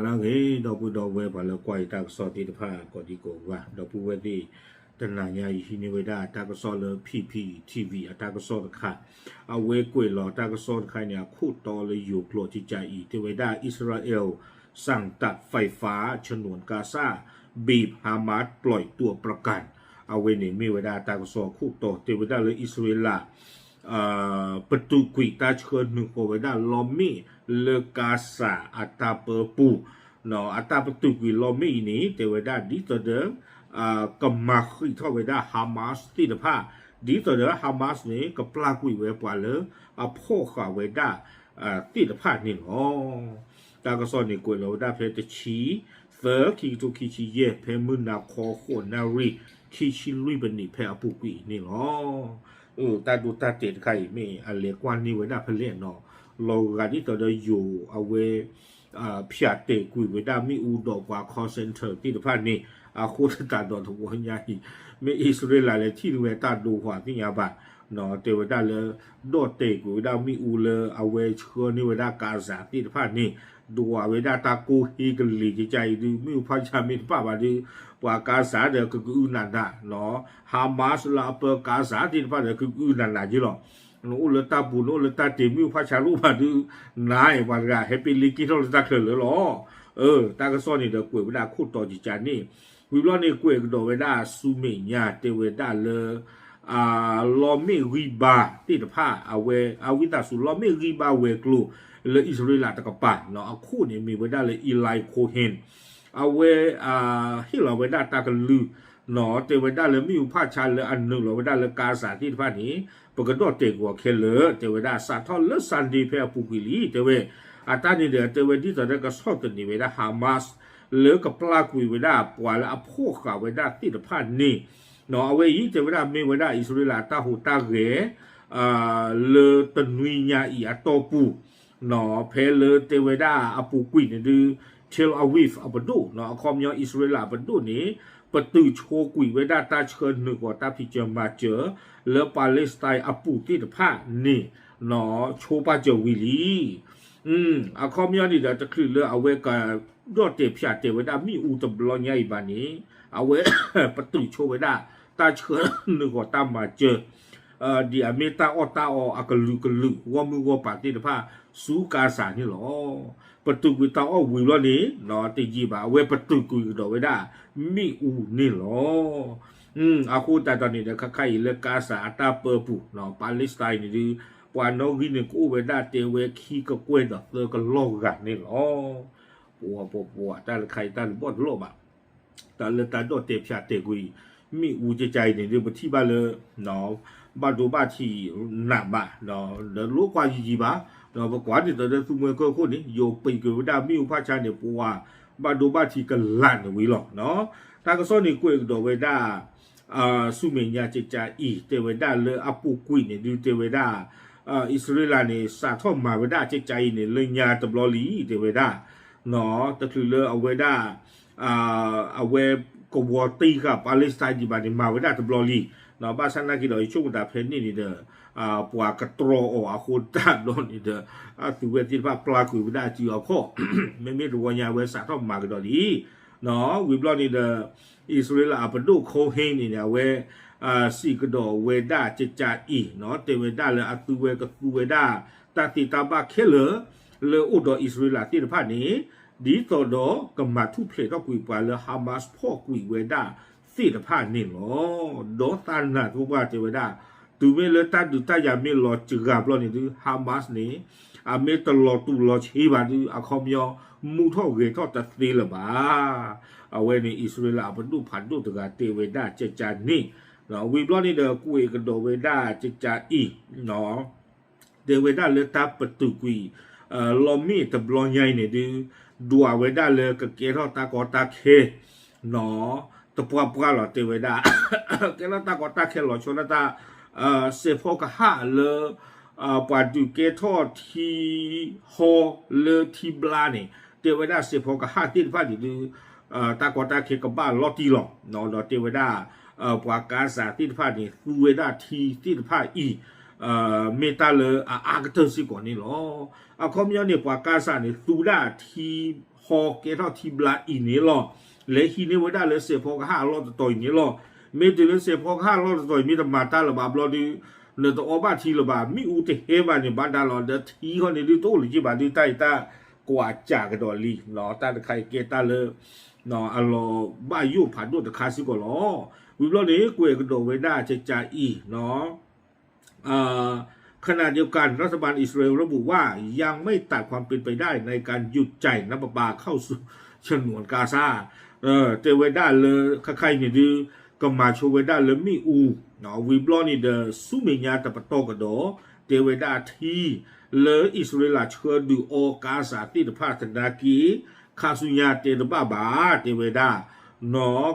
ဂ့ၤ ဒီပုၢ်ဒီဝဲၢ်ပှၤလၢကွၢ်ယတၢ်ကစီၣ်သ့ၣ်တဖၣ်ကိးဒံကိးဂၤ ဒီပုၢ်ဝဲၢ်သ့ၣ် တနၤညါအံၤဟံးန့ၢ်ဝဲဒၣ်တၢ်ကစီၣ်လၢ P P T V အတၢ်ကစီၣ်တခါ အဝဲကွဲးလီၤတၢ်ကစီၣ်တခါန့ၣ် အခိၣ်တီလၢယိၤကျိာ်ကကးအံၤ တဲဝဲဒၣ် อิสราเอลสั่งตัดไฟฟ้าฉนวนกาซา บีบฮามาสปล่อยตัวประกัน အဝဲန့ၣ်မ့ၢ်ဝဲဒၣ်တၢ်ကစီၣ်အခိၣ်တီ တဲဝဲဒၣ်လၢအံၣ်စရ့လး ပတုာ်ကွံာ်တၢ်ဆှၢနုာ်ဃီၤဝဲဒၣ်လီမ့ၣ်လၢကါစၤအတၢ်ပၢပူၤ, အတၢ်ပတုာ်ကွံာ်လီမ့ၣ်အံၤန့ၣ် တဲဝဲဒၣ်ဒ်သိးဒီး ကမၤဃံးထီၣ်ဝဲဒၣ် Hamas သ့ၣ်တဖၣ်, ဒ်သိးဒီး Hamas န့ၣ် ကပျၢ်ကွံာ်ဝဲပှၤလၢအဖီၣ်ဃာ်ဝဲဒၣ်သ့ၣ်တဖၣ်န့ၣ်လီၤ. တၢ်ကစီၣ်န့ၣ်ကွဲးလီၤဝဲဒၣ်ဖဲတဆံသၢ ခံကထိခံဆံယဲၢ် ဖဲမုၢ်နၤခီ ဃိးနၣ်ရံၣ် ခံဆံလွံၢ်ပနံး ဖဲအပူၤကွံာ်အံၤန့ၣ်လီၤ. တၢ်ဒိတၢ်တဲာ်တခါအံၤမ့ၢ်အလဲၤကွၢ်န့ၢ်ဝဲဒၣ်ဖဲလဲၣ်နီၤ, လီၤဂာ်ဒ်သိးဒီးယိၤအဝဲ ဖၠးတဲာ်ကွံာ်ဝဲဒၣ်မ့ၣ်အူဒီးပှၤ call center သ့ၣ်တဖၣ်န့ၣ် အဃိသတးဒီးတဝီညါအံၤ မ့ၢ်အံၣ်စရ့လးလဲၤထံၣ်န့ၢ်ဝဲတၢ်ဒိဖးသ့ၣ်ညါဘၣ်, တဲဝဲဒၣ်လၢ ဒီၣ်တဲာ်ကွံာ်ဝဲဒၣ်မ့ၣ်အူလၢအဝဲဆှၢန့ၢ်ဝဲဒၣ်ကါစၤသ့ၣ်တဖၣ်န့ၣ် ဒွးဝဲဒၣ်တၢ်ကိၢ်ဟ့ကလံၤကကါအံၤဒုး မ့ၣ်အူဖးဆါမ့ၢ်တပၣ်ဘၣ်ဒုး ပှၤကါစၤဒီးကကအုနးနး Hamas လၢအပၢကါစၤသ့ၣ်တဖၣ်ဒီးကကအုနးနးက့လီၤ. နအိၣ်လၢတၢ်ပူၤ နအိၣ်လၢတၢ်တ့ၢ် မ့ၣ်အူဖးဆါတအိၣ်ဘၣ်ဒုး နၤအဲၣ်ပှၤတဂၤ ဟဲပ့ၤလ့က့ၤထီၣ်လၢတၢ်ချၢလၢာ်လီၤ. တၢ်ကစီၣ်န့ၣ်ဒီးကွဲးဝဲဒၣ်ခိၣ်တီကကါန့ၣ် ဝံၤဘျီန့ၣ်ကွဲးကဒီးဝဲဒၣ်ဆူမဲာ်ညါတဲဝဲဒၣ်လၢ လီမ့ၣ်ဂံၢ်ဘါသ့ၣ်တဖၣ် အဝဲအဝံသးစူၤ လီမ့ၣ်ဂံၢ်ဘါဝဲၤကျိၤလၢအံၣ်စရ့လးတကပၤ အခိၣ်န့ၣ်မ့ၢ်ဝဲဒၣ်လၢ Eli Cohen အဝဲ ဟ့ၣ်လီၤဝဲဒၣ်တၢ်ကလုၢ် တဲဝဲဒၣ်လၢမ့ၣ်အူဖးဆါလၢအနုာ်လီၤဝဲဒၣ်လၢကါစၤသ့ၣ်တဖၣ်န့ၣ် ပကဒီၣ်တဲာ်ကီးခဲလၢာ် တဲဝဲဒၣ်စးထီၣ်လၢ Sunday ဖဲအပူၤကွံာ်လံ တဲဝဲ အတၢ်န့ၣ်ဒီး တဲဝဲဒ်သိးဒီးကဆီၣ်သနံးဝဲဒၣ် Hamas လၢကပျၢ်ကွံာ်ဝဲဒၣ်ပှၤလၢအဖီၣ်ဃာ်ဝဲဒၣ်သ့ၣ်တဖၣ်န့ၣ် အဝဲအံၤတဲဝဲဒၣ်မ့ၢ်ဝဲဒၣ်အံၣ်စရ့လးတၢ်ဟူးတၢ်ဂဲၤ လၢတနွံညါအံၤအတီၢ်ပူၤ ဖဲလၢတဲဝဲဒၣ်အပူၤကွံာ်န့ၣ်ဒုး Tel Aviv အပဒိၣ် အခီပညီအံၣ်စရ့လးအပဒိၣ်န့ၣ် ပတုာ်ဆိကွံာ်ဝဲဒၣ်တၢ်ဆှၢနုာ်ဃီၤတၢ်ဖံးစၢၤမၤစၢၤ လၢ Palestine အပူၤသ့ၣ်တဖၣ်န့ၣ် ဆိပာ်စၢၤဝံၤလံ အခီပညီန့ၣ်ဒီး တချုးလၢအဝဲကဒီၣ်တဲာ်ဖၠးတဲာ်ဝဲဒၣ်မ့ၣ်အူတဘျီညါအံၤဘၣ်န့ၣ် အဝဲပတုာ်ဆိဝဲဒၣ် တၢ်ဆှၢနုာ်ဃီၤတၢ်မၤစၢၤ ဒ်အမ့ၢ်တၢ်အီၣ်တၢ်အီအကလုာ်ကလုာ် ဂီၢ်မုၢ်ဂီၢ်ပၤသ့ၣ်တဖၣ် ဆူကါစၤန့ၣ်လီၤ. ပတုာ်ကွံာ်တၢ်အီၣ်ဝံၤဘျီန့ၣ် တယံာ်ဘၣ် အဝဲပတုာ်ကွံာ်ကဒီးဝဲဒၣ်မ့ၣ်အူန့ၣ်လီၤ. အဃိသတးဒီးန့ၣ်ဒီး ခါခါအံၤလၢကါစၤအတၢ်ပၢပူၤ Palestine န့ၣ်ဒုး ပှၤနီၣ်ဂံၢ်န့ၣ်ကအိၣ်ဝဲဒၣ်တဲဝဲခံကကွဲၢ်ဒီးသၢကလီၢ်ဂၤန့ၣ်လီၤ. ပဝဲပဝဲတၢ်တခါအံၤတၢ်တဘီၣ်တလီၢ်ဘၣ် တၢ်လၢတၢ်ဒိၣ်တဲာ်ဖၠးတဲာ်ကွံာ် မ့ၣ်အူကကါအံၤန့ၣ်ဒုး ပထံၣ်ဘၣ်လၢ ဘၣ်ဒိဘၣ်ထံးနးဘၣ် ဒီးလိၣ်ကွၢ်ယံာ်ယံာ်ဘၣ် ဒီးပကွၢ်ဒ်သိးဒီးသူမှဲကၢၢ်ခိၣ်န့ၣ် ယိၤပံးကွံာ်ဝဲဒၣ်မ့ၣ်အူဖးဆါန့ၣ် ပဝဲဘၣ်ဒိဘၣ်ထံးကလးန့ၣ်ဝံၤလီၤ. တၢ်ကစီၣ်န့ၣ်ကွဲးကဒီးဝဲဒၣ် ဆူမဲာ်ညါကကါအံၤ တဲဝဲဒၣ်လၢအပူၤကွံာ်န့ၣ်ဒုး တဲဝဲဒၣ် အံၣ်စရ့လးန့ၣ် စးထီၣ်မၤဝဲဒၣ်ကကါအံၤန့ၣ် လၢညါတဘျီလံ တဲဝဲဒၣ် တချုးလၢအဝဲဒၣ် အဝဲကဝီၤတံၢ်ဃာ် Palestine ဒံးဘၣ်န့ၣ် မၤဝဲဒၣ်တဘျီလံ. ဘၣ်ဆၣ်နာ်က့ဒီး ယဆိကမိၣ်တၢ်ဖဲန့ၣ်န့ၣ်ဒီး ပှၤကတြီအီၤအဃိတၢ်ဒီးန့ၣ်ဒီး အသုးဝဲသ့ၣ်တဖၣ်ပျၢ်ကွံာ်ဝဲဒၣ်အစုအခီၣ် မ့မ့ၢ်တဝီညါဝဲစးထီၣ်မၤကဒီးလံ ဝံၤဘျီန့ၣ်ဒီး အံၣ်စရ့လးအပဒိၣ် Cohen န့ၣ်န့ၣ် အဝဲ စံးကဒီးဝဲဒၣ်ကကါအံၤ တဲဝဲဒၣ်လၢအသုးဝဲကသူဝဲဒၣ် တၢ်သ့တၢ်ဘၣ်ခဲလၢာ် လၢအိၣ်ဒီးအံၣ်စရ့လးသ့ၣ်တဖၣ်န့ၣ် ဒ်သိးဒီးကမၤထူၣ်ဖျဲးထီၣ်ကွံာ်ပှၤလၢ Hamas ဖီၣ်ကွံာ်ဝဲဒၣ်သ့ၣ်တဖၣ်န့ၣ်လီၤ. ဒီးသးနၢ်သပှၢ်တဲဝဲဒၣ် တုၤမ့ၢ်လၢတၢ်ဒုးတၢ်ယၤမ့ၢ်လီၤစှၤဘျီန့ၣ်ဒုး Hamas န့ၣ် အမ့ၢ်တလီၤတူာ်လီၤဆှံဘၣ်ဒုး အခီပညီ မူထီၣ်ဂဲၤထီၣ်တသ့လၢၤဘၣ်. အဝဲန့ၣ် အံၣ်စရ့လးအပဒိၣ်ဖးဒိၣ်တဂၤတဲဝဲဒၣ်ကကါန့ၣ် ဝံၤဘျီန့ၣ်ဒီး ကွဲးကဒီးဝဲဒၣ်ကကါအံၤ တဲဝဲဒၣ်လၢတၢ်ပတုာ်ကွံာ် လီမ့ၣ်တဘျီညါအံၤန့ၣ်ဒုး ဒွးဝဲဒၣ်လၢကကဲထီၣ်တၢ်ကီတၢ်ခဲ တပှၢ်ပှၢ်လီၤ တဲဝဲဒၣ် ကဲထီၣ်တၢ်ကီတၢ်ခဲလီၤဆီဒၣ်တၢ် စဲးဖီကဟၣ်လၢ ပှၤဒုးကဲထီၣ်ထံဟီလၢထံဘျါန့ၣ် တဲဝဲဒၣ်စဲးဖီကဟၣ်သ့ၣ်တဖၣ်န့ၣ်ဒုး တၢ်ကီတၢ်ခဲကဘၣ်လီၤတံၢ်လီၤ ဒီးတဲဝဲဒၣ် ပှၤကါစၢ်သ့ၣ်တဖၣ်န့ၣ် သူဝဲဒၣ်ထံသ့ၣ်တဖၣ်အံၤ မ့ၢ်တၢ်လၢအအါကတၢၢ်စ့ၢ်ကီးန့ၣ်လီၤ. အခီပညီန့ၣ် ပှၤကါစၢ်န့ၣ် သူဝဲဒၣ်ထံဟီ ဟီၣ်ကဲထီၣ်ထံဘျါအံၤန့ၣ်လီၤ. လဲၤဟံးန့ၢ်ဝဲဒၣ်လၢစဲးဖီကဟၣ်အလီၢ်တတီၤအံၤန့ၣ်လီၤ. မ့ၢ်တုၤလၢစဲးဖီကဟၣ်အလီၢ်တတီၤအံၤ မ့ၢ်တမၤတၢ်လၢၤဘၣ်ဘျီဒုး နတအီဘၣ်ထံလၢၤဘၣ်. မ့ၣ်အူတဟဲဘၣ်န့ၣ် ဘၣ်ဒါလီၤ. ဒီးထံဃီန့ၣ်ဒုး တအိၣ်လၢၤက့ဘၣ်ဒုး တၢ်အံၤတၢ်ကွၢ်စးကဒီးလံ. တၢ်တခါအံၤကဲတၢ်လၢ အလီၤဘၣ်ယိၣ်ဖးဒိၣ်တခါစ့ၢ်ကီးလီၤ. ဝံၤဘျီန့ၣ် ကွဲးကဒီးဝဲဒၣ်ကကးအံၤ ขณะเดียวกัน รัฐบาลอิสราเอลระบุว่ายังไม่ตัดความเป็นไปได้ในการหยุดจ่ายน้ำประปาเข้าสู่ฉนวนกาซา တဲဝဲဒၣ်လၢ ခဲခါအံၤန့ၣ်ဒုး ကမၤဆိဝဲဒၣ်လၢမ့ၣ်အူ ဝံၤဘျီန့ၣ်ဒီး ဆူမဲာ်ညါတပတီၢ်ကဒီး တဲဝဲဒၣ်ထံ လၢအံၣ်စရ့လးဆှၢဒုးအီကါစးသ့ၣ်တဖၣ်သနာ်က့ ခါဆူညါတဲတဘၣ်ဘၣ် တဲဝဲဒၣ်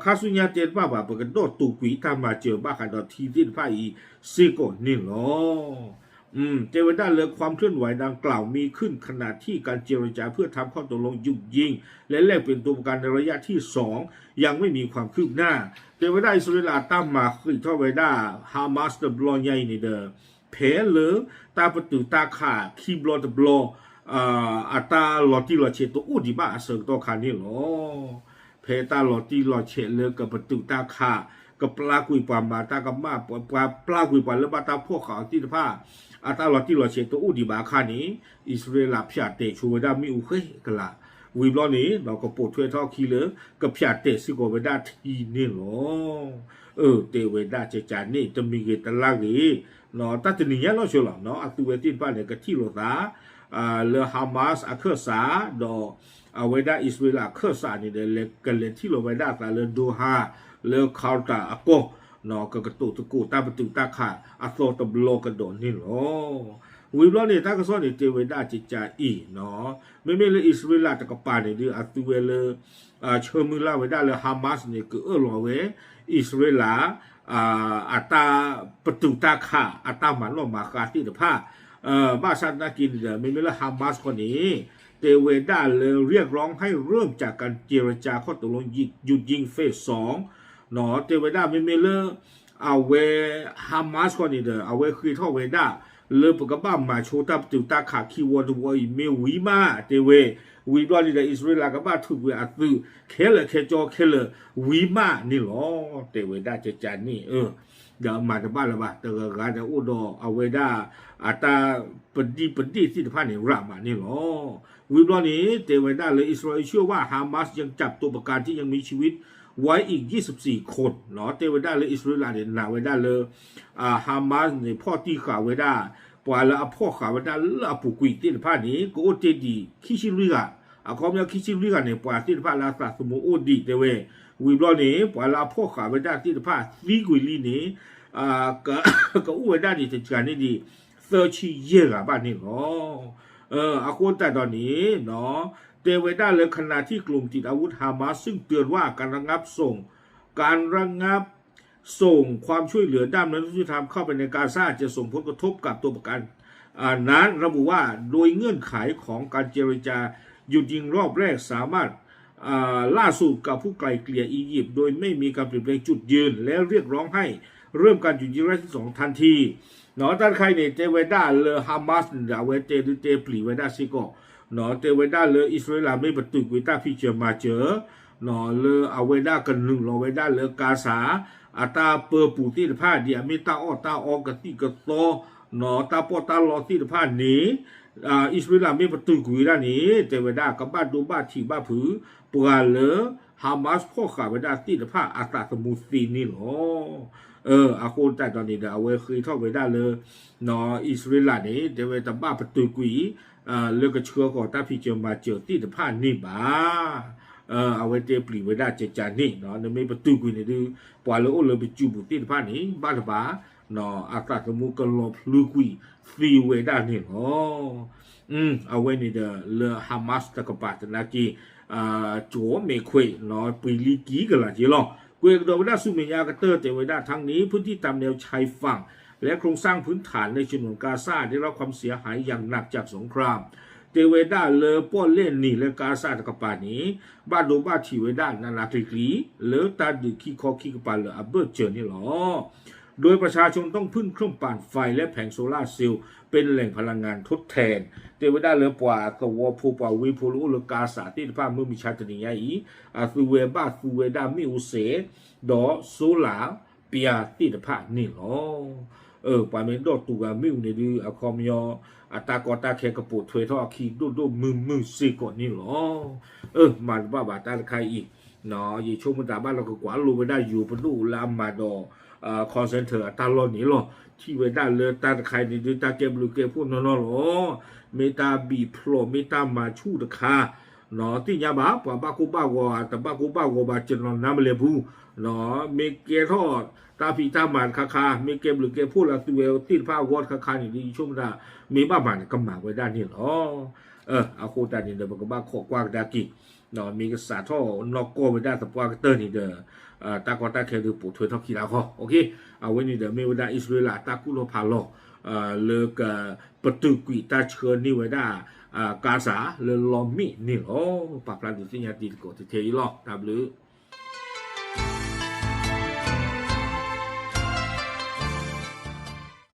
ခါဆူညါတဲတဘၣ်ဘၣ် ပကဒီၣ်တိာ်ကွံာ်တၢ်မၤစၢၤဘၣ်ဃးဒီးထံသ့ၣ်တဖၣ်အံၤစ့ၢ်ကီးန့ၣ်လီၤ. တဲဝဲဒၣ်လၢ ความเคลื่อนไหวดังกล่าวมีขึ้นขณะที่การเจรจาเพื่อทำข้อตกลง หยุดยิง และแลกเปลี่ยนตัวประกันในระยะที่สอง ยังไม่มีความคืบหน้า တဲဝဲဒၣ်အံၣ်စရ့လးအတၢ်မၤဃံးထီၣ်ဝဲဒၣ် Hamas တဘျီညါအံၤန့ၣ်ဒီး ဖဲလၢ တၢ်ပတုာ်တၢ်ခးခံဘျီတဘျီ အတၢ်လီၤတံၢ်လီၤဆဲးတအိၣ်ဒံးဘၣ်အဆၢကတီၢ်ခါန့ၣ်လီၤ. ဖဲတၢ်လီၤတံၢ်လီၤဆဲးလၢကပတုာ်တၢ်ခး ကပျၢ်ကွံာ်ပှၤမၤတၢ်ကမၣ် ပှၤပျၢ်ကွံာ်ပှၤလၢဘၣ်တၢ်ဖီၣ်ဃာ်အီၤသ့ၣ်တဖၣ် အတၢ်လီၤတံၢ်လီၤဆဲးတအိၣ်ဒံးဘၣ်အခါန့ၣ် အံၣ်စရ့လးဖၠးတဲာ်ဆိဝဲဒၣ်မ့ၣ်အူဃဲကလး ဝံၤဘျီန့ၣ် ကပိာ်ထွဲထီၣ်ခံလၢ ကဖၠးတဲာ်စ့ၢ်ကီးဝဲဒၣ်ထံန့ၣ်လီၤ. အၢ တဲဝဲဒၣ်ကကးန့ၣ် တမံၤဂ့ၤတလါဂ့ၤ တၢ်တနံၤညါနီၢ်ဆၢလီၤ အသုဝဲသ့ၣ်တဖၣ်န့ၣ် ကထံၣ်လိာ်သး လၢ Hamas အခၢၣ်စး ဒီး အဝဲဒၣ်အံၣ်စရ့လးအခၢၣ်စးန့ၣ်ဒီး ကလဲၤထံၣ်လိာ်ဝဲဒၣ်အသးလၢ Doha လၢ Qatar အကီၢ် ကကတိၤသကိးတၢ်ပတုာ်တၢ်ခးအသီတဘျီကဒီးန့ၣ်လီၤ. ဝံၤဘျီန့ၣ် တၢ်ကစီၣ်န့ၣ်တဲဝဲဒၣ်ကကးအံၤ မ့မ့ၢ်လၢအံၣ်စရ့လးတကပၤန့ၣ်ဒုး အသုဝဲလၢ ဆၢမုၢ်လၢ်ဝဲဒၣ်လၢ Hamas န့ၣ် ကအၢၣ်လီၤဝဲ အံၣ်စရ့လး အတၢ်ပတုာ်တၢ်ခး အတၢ်မၤနီၣ်မၤဃါသ့ၣ်တဖၣ် ဘၣ်ဆၣ်သနာ်က့န့ၣ်ဒီး မ့မ့ၢ်လၢ Hamas ခီန့ၣ် တဲဝဲဒၣ်လၢ เรียกร้องให้เริ่มจากการเจรจาข้อตกลงหยุดยิง phase สอง တဲဝဲဒၣ်မ့မ့ၢ်လၢ အဝဲ Hamas ခီန့ၣ်ဒီး အဝဲဃ့ထီၣ်ဝဲဒၣ် လၢပကဘၣ်မၤဆိတၢ်ပတုာ်တၢ်ခးခံဝီတဝီအံၤမ့ၢ်ဝံၤမး တဲဝဲ ဝံၤဘျီန့ၣ်ဒီး အံၣ်စရ့လးကဘၣ်ထုးကွံာ်အသုး ခဲလၢာ်ခဲဆ့ခဲလၢာ်ဝံၤမးန့ၣ်လီၤ တဲဝဲဒၣ်ကကးန့ၣ် ဒီးမၤတဘၣ်လၢၤဘၣ် တဂၤဂၤန့ၣ်အိၣ်ဒီးအဝဲဒၣ် အတၢ်ပဒံၣ်ပဒ့ၣ်သ့ၣ်တဖၣ်န့ၣ် ရးမးန့ၣ်လီၤ. ဝံၤဘျီန့ၣ် တဲဝဲဒၣ်လၢ อิสราเอลเชื่อว่าฮามาสยังจับตัวประกันที่ยังมีชีวิตไว้อีกยี่สิบสี่คน တဲဝဲဒၣ်လၢအံၣ်စရ့လးန့ၣ် နာ်ဝဲဒၣ်လၢ Hamas န့ၣ် ဖီၣ်တံၢ်ဃာ်ဝဲဒၣ် ပှၤလၢအဖီၣ်ဃာ်ဝဲဒၣ်လၢအပူၤကွံာ်သ့ၣ်တဖၣ်န့ၣ် ကအိၣ်တ့ၢ်ဒံးခံဆံလွံၢ်ဂၤ အခီပညီခံဆံလွံၢ်ဂၤန့ၣ် ပှၤသ့ၣ်တဖၣ်လၢအသးသမူအိၣ်ဒံးတဲဝဲ ဝံၤဘျီန့ၣ် ပှၤလၢအဖီၣ်ဃာ်ဝဲဒၣ်သ့ၣ်တဖၣ်သံကွံာ်လံန့ၣ် ကအိၣ်ဝဲဒၣ်ဒံးတကးန့ၣ်ဒံး သၢဆံယဲၢ်ဂၤဘၣ်န့ၣ်လီၤ. အဃိသတးဒီးန့ၣ် တဲဝဲဒၣ်လၢ ขณะที่กลุ่มติดอาวุธฮามาสซึ่งเตือนว่าการระงับส่ง การระงับส่งความช่วยเหลือด้านมนุษยธรรมเข้าไปในกาซาจะส่งผลกระทบกับตัวประกันนั้นระบุว่าโดยเงื่อนไขของการเจรจาหยุดยิงรอบแรกสามารถ ล่าสุดกับผู้ไกล่เกลี่ยอียิปต์โดยไม่มีการเปลี่ยนแปลงจุดยืนและเรียกร้องให้เริ่มการหยุดยิงระยะที่สองทันที เนาะ တၢ်တခါအံၤန့ၣ် တဲဝဲဒၣ်လၢ Hamas န့ၣ်ဒီး အဝဲတဲဒုးတဲပျံၤဝဲဒၣ်စ့ၢ်ကီး เนาะ တဲဝဲဒၣ်လၢအံၣ်စရ့လးမ့ၢ်ပတုာ်ကွံာ်တၢ်ဖံးစၢၤမၤစၢၤ เนาะ လၢအဝဲဒၣ်ကနုာ်လီၤဝဲဒၣ်လၢကါစၤ အတၢ်ပၢပူၤသ့ၣ်တဖၣ် ဒ်အမ့ၢ်တၢ်အီၣ်တၢ်အီကသံၣ်ကသီ เนาะ တၢ်ပီးတၢ်လီသ့ၣ်တဖၣ်န့ၣ် အံၣ်စရ့လးမ့ၢ်ပတုာ်ကွံာ်ဝဲဒၣ်န့ၣ် တဲဝဲဒၣ်ကဘၣ်ဒိဘၣ်ထံးဘၣ်ဖုး ပှၤလၢ Hamas ဖီၣ်ဃာ်ဝဲဒၣ်သ့ၣ်တဖၣ်အသးသမူသ့န့ၣ်လီၤ. အဃိသတးဒီးန့ၣ်ဒီး အဝဲဃ့ထီၣ်ဝဲဒၣ်လၢ အံၣ်စရ့လးန့ၣ် တဲဝဲတဘၣ်ပတုာ်ကွံာ် လၢကဆှၢဃီၤတၢ်ဖံးစၢၤမၤစၢၤသ့ၣ်တဖၣ်န့ၣ်ဘၣ်. အဝဲတဲပျံၤဝဲဒၣ်ကကးန့ၣ် နမ့ၢ်ပတုာ်ကွံာ်န့ၣ်ဒုး ပှၤလၢအိၣ်လၢပစုပူၤသ့ၣ်တဖၣ်န့ၣ် ဘၣ်တဘၣ် အသးသမူကလီၤဖျုကွံာ်သ့ဝဲဒၣ်န့ၣ်လီၤ. အဝဲန့ၣ်ဒီးလၢ Hamas တကပၤသနာ်က့ ကၠီမဲခွဲး ပှ့ၤလံကံကလးက့လီၤ. ကွဲးကဒီးဝဲဒၣ်ဆူမဲာ်ညါကတၢၢ်တဲဝဲဒၣ် ทั้งนี้พื้นที่ตามแนวชายฝั่งและโครงสร้างพื้นฐานในฉนวนกาซาได้รับความเสียหายอย่างหนักจากสงคราม တဲဝဲဒၣ်လၢပီၣ်လဲၣ်န့ၣ်လၢကါစၢ်တကပၤန့ၣ် ဘၣ်ဒိဘၣ်ထံးဝဲဒၣ်နးနးကျံၤကျံၤ လၢတၢ်ဒုးခံခီခံကပၤလၢအဘၢၣ်စၢၤန့ၣ်လီၤ. โดยประชาชนต้องพึ่งเครื่องปั่นไฟและแผงโซลาร์เซลล์เป็นแหล่งพลังงานทดแทน တဲဝဲဒၣ်လၢပှၤသဝီဖိ ပှၤဝ့ၢ်ဖိလၢအိၣ်လၢကါစးသ့ၣ်တဖၣ် မုၢ်မဆါတနံၤညါအံၤ အသုဝဲဘၣ်သူဝဲဒၣ်မ့ၣ်အူစဲး ဒီး solar ပျၢၤသ့ၣ်တဖၣ်န့ၣ်လီၤ. ပှၤမ့ၢ်ဒိၣ်တုၤဂၤမ့ၣ်အူန့ၣ်ဒုး အခီပညီ အတၢ်ကီတၢ်ခဲကပိာ်ထွဲထီၣ်အခံဒိၣ်ဒိၣ်မုၢ်မုၢ်စ့ၢ်ကီးန့ၣ်လီၤ. မၤတဘၣ်ဘၣ်တၢ်တခါအံၤ ယဆိကမိၣ်သးဘၣ်လၢကကွၢ်လိဝဲဒၣ်ယိၤပဒိၣ်လၢအမၤဒီး call center အတၢ်လီၢ်န့ၣ်လီၤ. ထံၣ်ဝဲဒၣ်လၢတၢ်တခါအံၤန့ၣ်ဒုး တၢ်ကဲဘျုးကဲဖှိၣ်နီၢ်နီၢ်လီၤ. မ့ၢ်တၢ်ဘံၣ်ဖျိး မ့ၢ်တၢ်မၤဆူၣ်တခါ သ့ၣ်ညါဘၣ် ပှၤဘၣ်ကိၢ်ဘၣ်ဂီၤ တဘၣ်ကိၢ်ဘၣ်ဂီၤဘၣ် ကနီၤနါမလဲၤပူၤ မ့ၢ်ကဲထီၣ်တၢ်ဖံးတၢ်မၤတခါခါ မ့ၢ်ကဲဘျုးကဲဖှိၣ်လၢသုဝဲသ့ၣ်တဖၣ်အဂီၢ်တခါခါန့ၣ်ဒုး ယဆိကမိၣ်သး မ့ၢ်ဘၣ်မၤန့ၣ် ကမၤဝဲဒၣ်န့ၣ်လီၤ. အဃိသတးန့ၣ်ဒီး ပကဘၣ်ခိးကွၢ်ကဒါက့ၤ မ့ၢ်ကစးထီၣ်နီၢ်ကီၢ်ဝဲဒၣ်သပှၢ်ကတၢၢ်န့ၣ်ဒီး တၢ်ကီတၢ်ခဲဒုးပိာ်ထွဲထီၣ်ခံလၢဃီ အဝဲန့ၣ်ဒီးမ့ၢ်ဝဲဒၣ်အံၣ်စရ့လးအတၢ်ကူၣ်လီၤဖးလီၤ လၢကပတုာ်ကွံာ်တၢ်ဆှၢန့ၢ်ဝဲဒၣ် ကါစးလၢလီမ့ၣ်န့ၣ်လီၤ. ပာ်ဖျါဒုးသ့ၣ်ညါတံၤသကိးထဲအံၤလီၤ. တၢ်ဘျုး